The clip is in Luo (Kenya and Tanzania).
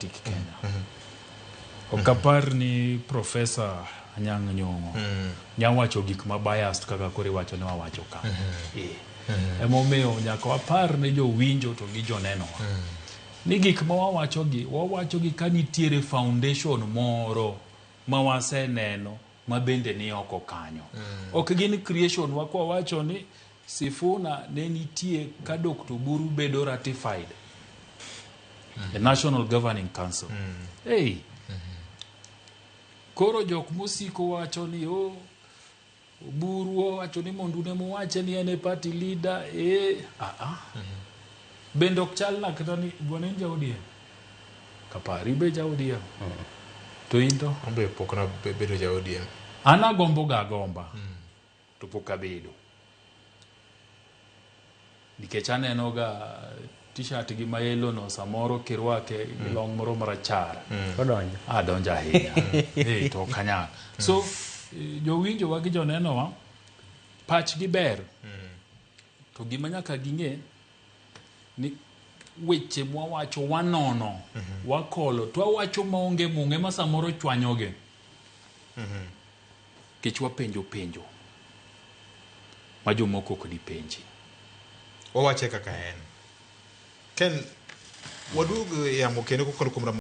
Democratic Kenya. Ok apar ni Professor Anyang' Nyong'o nya wacho gik ma biased kaka koro iwacho ni wawacho ka. Eh. Emomiyo nyaka wapar ne jowinjo to gi jonenowa ni gik ma wawacho gi wawacho gi ka nitiere foundation moro ma waseneno ma bende ni oko kanyo. Ok gin creation wa kwa wacho ni Sifuna ne nitie ka Dr. Oburu bedo ratified e National Governing Council. Hey. Koro jok mosiko wacho ni oh, Oburu owacho ni mondo une muwache ni en e party leader eh, ah, ah. Bende ok chal na kata ni bwana in ja ODM. Kapari be ja ODM. To in to? An be pok na bedo ja ODM. An agombo ga agomba. To pok abedo. Nikech aneno ga t-shirt gi mayelo no samoro kirwake gi long moro marachar. Odonjo. Adonjo ahinya. Eh, to ok anyal. So, jowinjowa gi jonenowa, pachgi ber. To gima nyaka ging'e ni weche mwawacho wanono, wakolo, to wawacho maonge mung' ema samoro chwanyogi. Nikech wapenjo penjo ma jomoko ok dipenji. Wawache kaka en. Ken, waduog e yamo kendo kokalo kuom